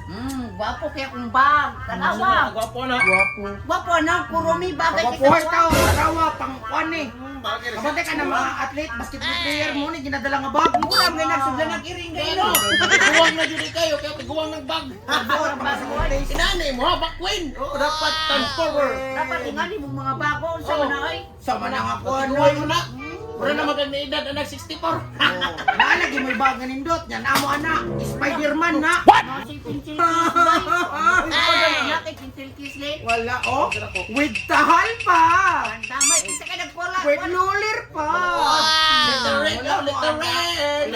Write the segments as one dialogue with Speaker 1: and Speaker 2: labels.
Speaker 1: Gwapo kaya kung bag. Tanawa.
Speaker 2: Gwapo na.
Speaker 3: Gwapo.
Speaker 1: Gwapo na, kurumi bagay kay
Speaker 3: Gwapuhay
Speaker 1: sa
Speaker 3: tao, tanawa, pang kuan eh.
Speaker 2: Bagay.
Speaker 3: Kabantay ka ng mga athlete, basketball player mo ni ginadala nga bag.
Speaker 1: Mura mga nagsudlan ng iring kayo no.
Speaker 2: Tiguang na jud kayo kaya tiguang ng bag.
Speaker 3: Gwapo, pang second place.
Speaker 2: Inani mo ha, bakwin. Dapat transformer.
Speaker 1: Dapat tingali mong mga bago unsa man na ay.
Speaker 3: Sama na nga kuan.
Speaker 2: Tiguang mo na. Mura na magand na edad anak 64.
Speaker 3: Naalagi mo bag nga nindot. Yan amo ana, Spider-Man na.
Speaker 1: No, si pencil case bay. Ay, na kay pencil case le.
Speaker 3: Wala oh. With tahal pa.
Speaker 1: Ang damay isa ka nagwala.
Speaker 3: With lulir pa.
Speaker 2: Letter red, oh, letter red.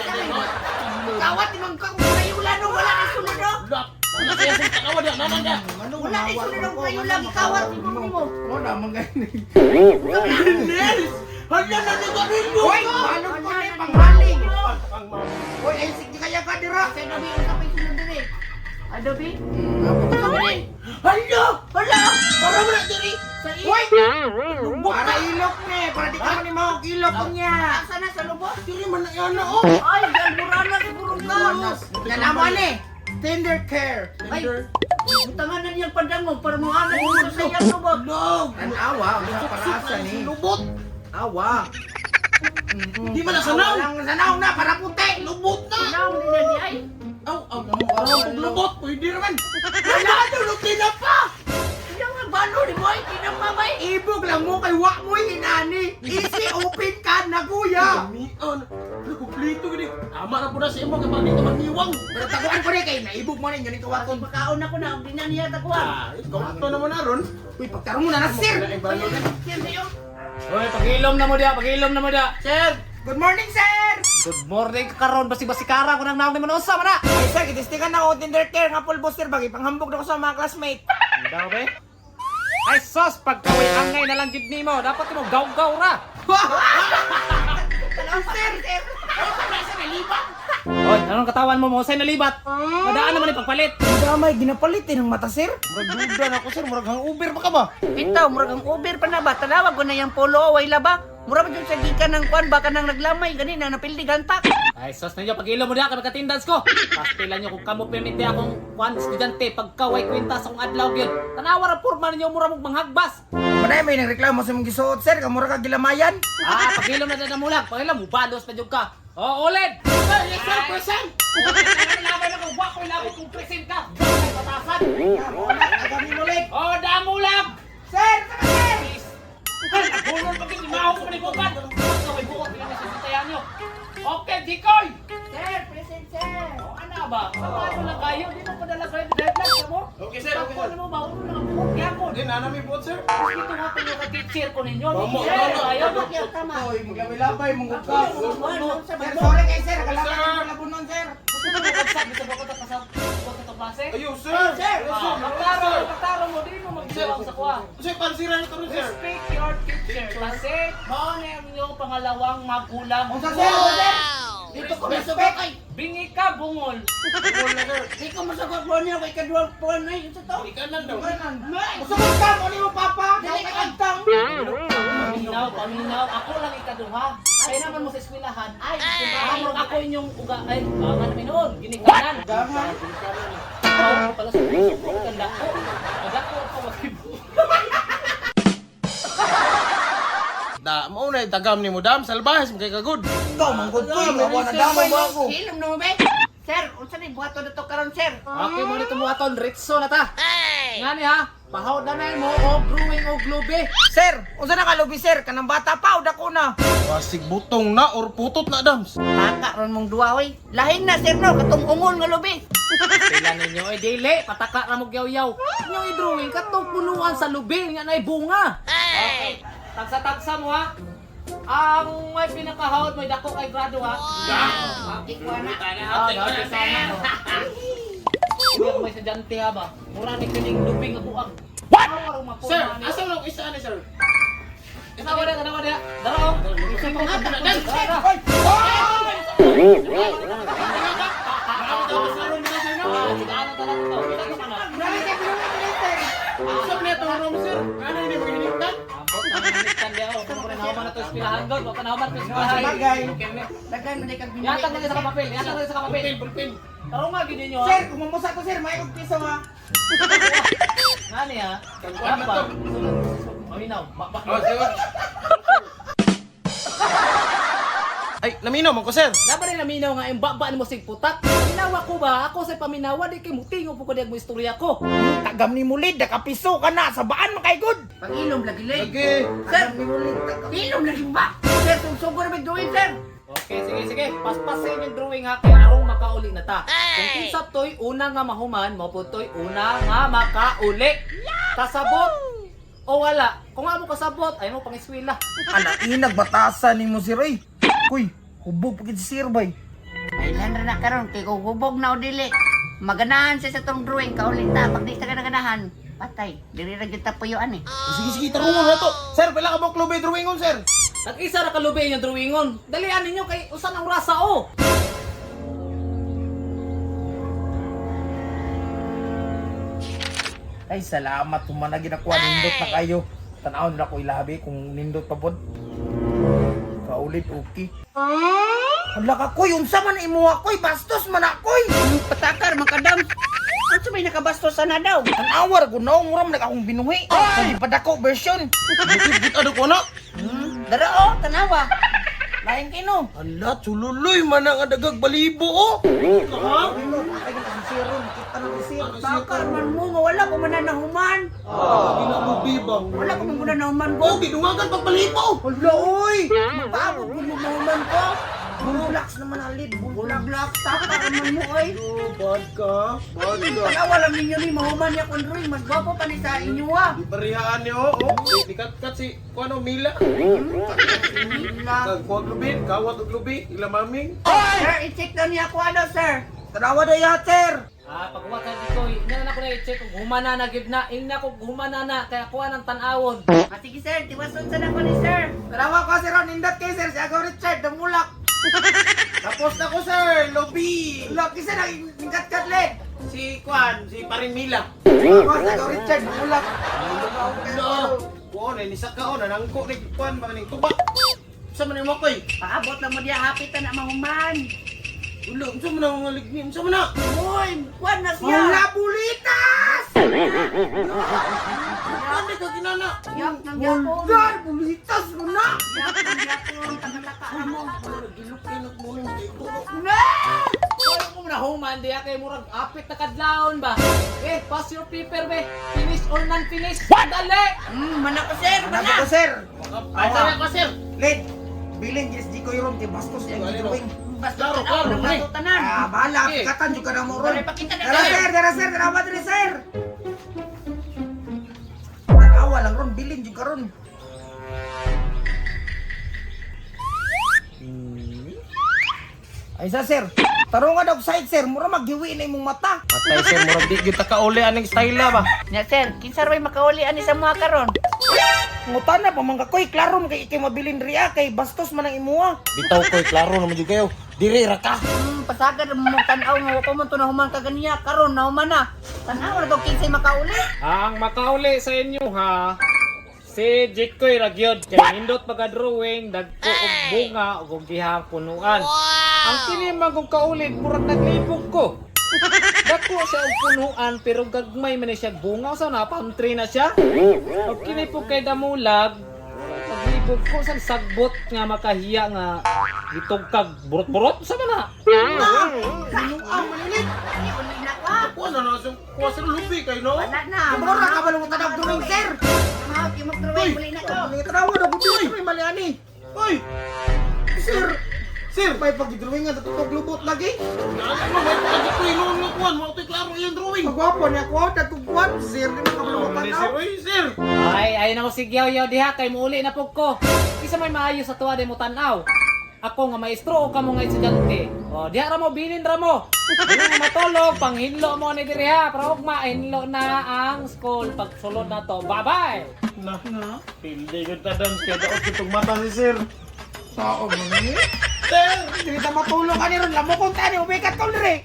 Speaker 1: Kawat imong kang kayula no wala na sulod no.
Speaker 2: Lock. Ano kaya sa tanawa da, nananda.
Speaker 3: Ano,
Speaker 1: Wala na sulod ang kayula gikawat imong nimo.
Speaker 3: Wala man gani.
Speaker 2: Nels! Hala na ni garilyo.
Speaker 3: Hoy, balon ko ni panghaling. Hoy, ay sige kaya ka dira.
Speaker 1: Sa gabi unsa pay sulod dire? Adobe?
Speaker 2: Hala!
Speaker 1: Wala.
Speaker 2: Para mo na diri.
Speaker 1: Sa i.
Speaker 3: Hoy! Para ilok ni, para di ka man ni mahog ilok niya.
Speaker 1: Asa na sa lubos?
Speaker 2: Diri man na yan oh.
Speaker 1: Ay, galmurana siguro ka.
Speaker 3: Yan amo ani. Tender care.
Speaker 1: Ay, butangan na niyang pandangog para mo anak mo sa iyang lubot.
Speaker 2: Log.
Speaker 3: Tanawa, unsa para asa ni.
Speaker 2: Lubot.
Speaker 3: Awa.
Speaker 2: Di man na sanaw.
Speaker 3: Walang sanaw na para puti.
Speaker 2: Lubot na.
Speaker 1: Naw nila ni ay.
Speaker 2: Aw, aw, aw, lubot. Pwede naman. Wala na, luti na pa.
Speaker 1: Iyang nga balo ni boy, kinamamay.
Speaker 3: Ibog lang mo kay wa mo'y inani. Easy open ka na kuya.
Speaker 2: Mian. Ano, kumpleto gini. Tama na po na sa imo kay pag dito magniwang.
Speaker 3: Pero taguan ko ni kay naibog mo ninyo ni kawaton.
Speaker 1: Pagkaon ako na, di na niya takuan.
Speaker 2: Ah, ikaw ato naman na ron.
Speaker 3: Uy, pagtarong mo na na sir.
Speaker 1: Sir, sa'yo.
Speaker 4: Hoy, pag-ilom na mo dia, pag-ilom na mo dia.
Speaker 2: Sir,
Speaker 3: Good morning, sir.
Speaker 4: Good morning karon basi-basikara ko nang naong ni Manosa man na.
Speaker 3: Ay sir, gitistikan na ako tender care nga full booster bagi panghambog na ko sa mga classmate.
Speaker 4: Daw be. Ay sos, pagkaway angay na lang gid nimo, dapat mo gaw-gaw ra.
Speaker 1: Tanaw, sir, sir.
Speaker 4: Hoy, anong katawan mo mo say nalibat? Madaan naman ni pagpalit.
Speaker 3: Damay ginapalit eh ng mata sir.
Speaker 2: murag duda na ako sir, murag hangover pa ka ba?
Speaker 1: Bitaw, murag ang uber pa na ba? Tanawa ko na yung polo, way laba. Murag ba dyan sa gikan ng kwan, baka nang naglamay, gani na napildi gantak.
Speaker 4: Ay sos ninyo, pag-ilom mo dia kay magka-attendance ko. Pastilan nyo kung kamo permite akong kwan estudyante pagkaway kwenta sa akong adlaw gyud. Tanawa ra porma ninyo mura mong manghagbas.
Speaker 3: Manay may nagreklamo sa mong gisuot sir, kamura ka gilamayan.
Speaker 4: Ah, pag-ilom na na mulag, pag-ilom mo balos na jud ka. Oh, ulit.
Speaker 2: Sir, yes sir, present.
Speaker 4: Laban ako, wa ko labot kung present ka. Bakit patasan?
Speaker 3: Agami mo late.
Speaker 4: Oh, damulag!
Speaker 3: Sir, tara sir.
Speaker 4: Nagulol pa gid imaho ko manibukan. Kaway buot bilang sa sitayan nyo. Okay, Jikoy.
Speaker 1: Sir, present, sir.
Speaker 4: Oh, ana ba? Paano lang kayo? Di mo padala sa deadline mo?
Speaker 2: Okay sir, okay
Speaker 4: Ako
Speaker 2: sir.
Speaker 4: mo ba ulo lang ang buot gyapon.
Speaker 2: Di na nami buot sir.
Speaker 4: Dito nga tayo ka teacher ko ninyo.
Speaker 2: Tama,
Speaker 4: Sir,
Speaker 2: tama.
Speaker 4: ayaw.
Speaker 1: Tama, tama.
Speaker 3: Oy, maglabay-labay mong ka.
Speaker 1: Sir,
Speaker 3: Sir, sorry kay sir, kalaban ko labunon sir.
Speaker 4: Gusto mo magsak bisag ako ta pasang ko sa klase?
Speaker 2: Ayo sir.
Speaker 1: Sir.
Speaker 2: Yes, sir.
Speaker 4: Ah, Pagtaro, pagtaro mo di mo magbiwang sa kuha.
Speaker 2: Sir, pansira na to ron sir.
Speaker 4: Respect your teacher kasi mao na ang inyong pangalawang magulang.
Speaker 3: Unsa sir? Unsa, sir?
Speaker 1: Dito ko masugot ay.
Speaker 4: Bingi ka bungol.
Speaker 2: Bungol na sir.
Speaker 1: Di ko masugot mo niya kay kaduang puwan ay. Ito to.
Speaker 2: Ikanan daw.
Speaker 3: Usugot ka mo ni mo papa. Dili ka agtang.
Speaker 4: Paminaw, paminaw. Ako lang ikaduha. Kaya naman mo sa eskwelahan.
Speaker 1: Ay,
Speaker 4: Ay, murag ako inyong uga ay nga namin noon, ginikanan.
Speaker 3: Dahan.
Speaker 4: Ako pala sa puso ko kanda ko. Kadako ako magibo.
Speaker 2: Da, mo na dagam ni mo dam salbahes mo kay kagud.
Speaker 3: Ikaw manggod ko, wa na damay mo ako.
Speaker 1: Hilom na mo be. Sir, unsa ni buhaton na to karon, sir?
Speaker 4: Okay mo nito buhaton, ritso na ta. Nga ni ha, pahawd na na mo og brewing og lubi.
Speaker 3: Sir, unsa na ka lubi sir? Kanang bata pa o dako na.
Speaker 2: Basig butong na or putot na dams.
Speaker 1: Taka ron mong duwa oy. Lahin na sir no, katong ungol nga lubi.
Speaker 4: Sila ninyo eh dili, pataka ra mo yaw-yaw. Inyong i-drawing katong punuan sa lubi nga nay bunga. Okay. Tagsa-tagsa mo ha. Ang may pinakahawd may dako kay grado ha.
Speaker 1: Okay, kuha na.
Speaker 4: Ah, dako sana. Uy, ako may sadyante ha ba? Mura ni kining lubi nga buang. What?
Speaker 2: Sir, asa mo lang isa ani sir?
Speaker 4: Tanawa na, tanawa na. Dara oh. Dara.
Speaker 3: Hoy!
Speaker 4: Ano tara to?
Speaker 3: Dali kay binuwi dili sir.
Speaker 2: Usap na itong room sir. Ano ini maghiniktan?
Speaker 4: Ambot na hinigtan niya oh. Kung na to eskwelahan god, wa pa na to eskwelahan.
Speaker 3: Sabagay.
Speaker 1: Daghan man kag binuwi.
Speaker 4: Yatag na sa kapapel, yatag na sa kapapel.
Speaker 2: Pulpin, pulpin.
Speaker 4: Tarong nga gid ninyo ha.
Speaker 3: Sir, kung mamusa ko sir, may og piso ha.
Speaker 4: Ngani ha?
Speaker 2: Tagkuan na to.
Speaker 4: Maminaw. Ba
Speaker 2: Oh, sige. Ay, naminaw man ko, sir.
Speaker 4: Laban rin naminaw nga yung baba ni mo sig putak. Paminawa ko ba? Ako sa paminawa di kay mutingo po ko di mo istorya ko.
Speaker 3: Tagam ni mulid, nakapiso ka na, sabaan man kay good.
Speaker 1: Pag-ilom lagi lay.
Speaker 2: Lagi.
Speaker 1: Sir, ilom lagi ba? Sir, sugsugo na may drawing, sir.
Speaker 4: Okay, sige sige. Paspasin yung drawing ha kay arong makauli na ta. Kung kinsa toy una nga mahuman, mao pud toy una nga makauli. Kasabot o wala. Kung amo kasabot, ay mo pangiswila.
Speaker 3: Ana, inag batasan ni mo sir ay. Kuy, hubog pagid si sir bay.
Speaker 1: Kailan ra na karon kay kung hubog na o dili. Maganahan siya sa tong drawing kaulit ta. Pag di sa ganahan, patay. Diri ra gyud ta puyuan eh.
Speaker 2: Sige, sige, tarungon na to. Sir, pila ka mo klube drawingon, sir?
Speaker 4: Tag-isa ra kalubi inyong drawingon. Dalian ninyo kay usa na orasa o.
Speaker 3: Ay, salamat humana ginakuha nindot na kayo. Tanawon na ko ilabi kung nindot pa pod. Kaulit okay. Hala ka koy, unsa man imuha koy, bastos man akoy.
Speaker 1: Patakar man kadam. Unsa may nakabastos sana daw?
Speaker 3: Tanawar ko no, mura man akong binuhi. Ay, padako version.
Speaker 2: Bukit ano ko na?
Speaker 1: Dara oh, tanawa.
Speaker 3: Lain kino.
Speaker 2: Ala, tululoy man ang adagag balibo, oh. Ha?
Speaker 1: Takar man mo nga wala ko man na nahuman.
Speaker 2: Ginalubi ba?
Speaker 1: Wala ko man muna nahuman ko.
Speaker 2: Oh, gidungagan pag balibo.
Speaker 3: Hala oy.
Speaker 1: Magpaabot ko mo mahuman ko.
Speaker 3: Bulaks naman alid.
Speaker 1: Bulaglak, takar man mo oy.
Speaker 2: Oh, bad ka. Bad ka.
Speaker 1: Tanawa lang ninyo ni mahuman niya kung drawing. Mas gwapo pa ni sa inyo ah.
Speaker 2: Di parihaan niyo, oh. Di kat si kuano Mila.
Speaker 1: Mila.
Speaker 2: Kag lubi, kawat og lubi, ila maming.
Speaker 1: Sir, i-check daw niya ako ano, sir.
Speaker 3: Tanawa na ya, sir.
Speaker 4: Ah, pagkuha sa dito, ina na ko na i-check kung humana na gid na. Ingna ko kung humana na kay ako ang tan-awon.
Speaker 1: Ah, sige sir, tiwason sa na ko ni sir.
Speaker 3: Tanawa ko sir, oh, nindot kay sir si Agaw Richard damulak.
Speaker 2: Tapos na ko, sir. Lubi.
Speaker 3: Lucky sir, ang nindot led.
Speaker 2: Si Kwan, si parin Mila.
Speaker 3: Ako si Agaw Richard damulak.
Speaker 2: No. Kuon eh, nisa ka on, nangko ni Kwan ba ning tuba. Sa man mo koy?
Speaker 1: Paabot lang mo diya, hapit na na mahuman.
Speaker 2: Ulo, unsa man ang mga ligni? Unsa man na?
Speaker 1: Uy, kuwan na siya.
Speaker 3: Wala bulitas!
Speaker 2: Kwan di ka ginana.
Speaker 1: Yak ng yapon.
Speaker 3: Wala bulitas mo na!
Speaker 1: Yak ng yapon. Tagalaka na mo.
Speaker 2: Gilok kay nagmuning kay ko.
Speaker 1: Na!
Speaker 4: Wala ko na human diya kay murag apit na kadlawon ba. Eh, pass your paper be. Finish or non-finish. Dali.
Speaker 1: Mana ko sir,
Speaker 3: Ano
Speaker 1: mana.
Speaker 3: ko sir?
Speaker 2: Ay, sabi ko, sir.
Speaker 3: Led, bilin yes di ko yung kay bastos yung drawing.
Speaker 1: Basta
Speaker 2: Klaro,
Speaker 1: tanaw,
Speaker 2: klaro,
Speaker 1: naglato tanan.
Speaker 3: Ah, bahala,
Speaker 2: Okay.
Speaker 3: katan jud ka na mo ron.
Speaker 1: Dali, pakita na
Speaker 3: Dara
Speaker 1: sir.
Speaker 3: sir, dara sir, tanawa diri sir. Tanawa lang ron, bilin jud ka ron. Ay sa sir, tarong nga dog side sir, mura maghiwi na imong mata.
Speaker 2: Patay sir, murag di gyud ta kauli aning style ba.
Speaker 1: Nya sir, kinsa ray makauli ani sa mga karon?
Speaker 3: Ngutana pa man ka koy, klaro man kay ikay mabilin riya kay bastos man ang imuha.
Speaker 2: Bitaw koy, klaro naman jud kayo. Diri ra ka.
Speaker 1: Pasagad mo tan-aw nga wa pa man to nahuman ka ganiya karon nahuman na. Tan-aw ra to kinsay makauli.
Speaker 4: Ang makauli sa inyo ha. Si Jikoy Ragyod kay nindot pagka-drawing dagko og bunga ug og gihang punuan. Ang kini man kong kaulid murag naglibog ko. Dako siya og punuan pero gagmay man ni siya bunga sa na palm tree na siya. Og kini po kay damulag naglibog ko sa sagbot nga makahiya nga gitugkag burot-burot sa man na.
Speaker 3: Ang manilit.
Speaker 1: Ay, uli na ko. ah.
Speaker 2: Kuha na na sir, kuha sir lubi kay no.
Speaker 1: Wala na.
Speaker 3: Mura ka ba lumutad og drawing sir?
Speaker 1: Mahal kay mo drawing uli na ko.
Speaker 3: Tanawa na gud may mali ani.
Speaker 2: Oy,
Speaker 3: Sir,
Speaker 2: sir.
Speaker 3: may pag-drawing nga tutog lubot lagi.
Speaker 2: Naalala mo, may pagkakit ko nga kuan, mo to'y klaro iyang drawing.
Speaker 3: Magwapo niya ko, dagkugwan, sir, di man
Speaker 2: Ano ni sir,
Speaker 3: kabalungatan
Speaker 2: oy sir.
Speaker 4: Ay, ay na mo si Yaw diha kay muuli na pug ko. Isa may maayo sa tuwa di mo tan-aw. Ako nga maestro o kamo nga estudyante. O diha ra mo bilin ra mo. Dili mo matulog panghinlo mo ni diri ha. Para ugma hinlo na ang school pagsulod na to. Bye bye.
Speaker 2: Na, na. Pildi ko tadam kaya daot kitong mata si sir.
Speaker 3: Sao man ni?
Speaker 2: Sir,
Speaker 3: Dili ta matulog ani ron, lamokon ta ni ubikat ko diri.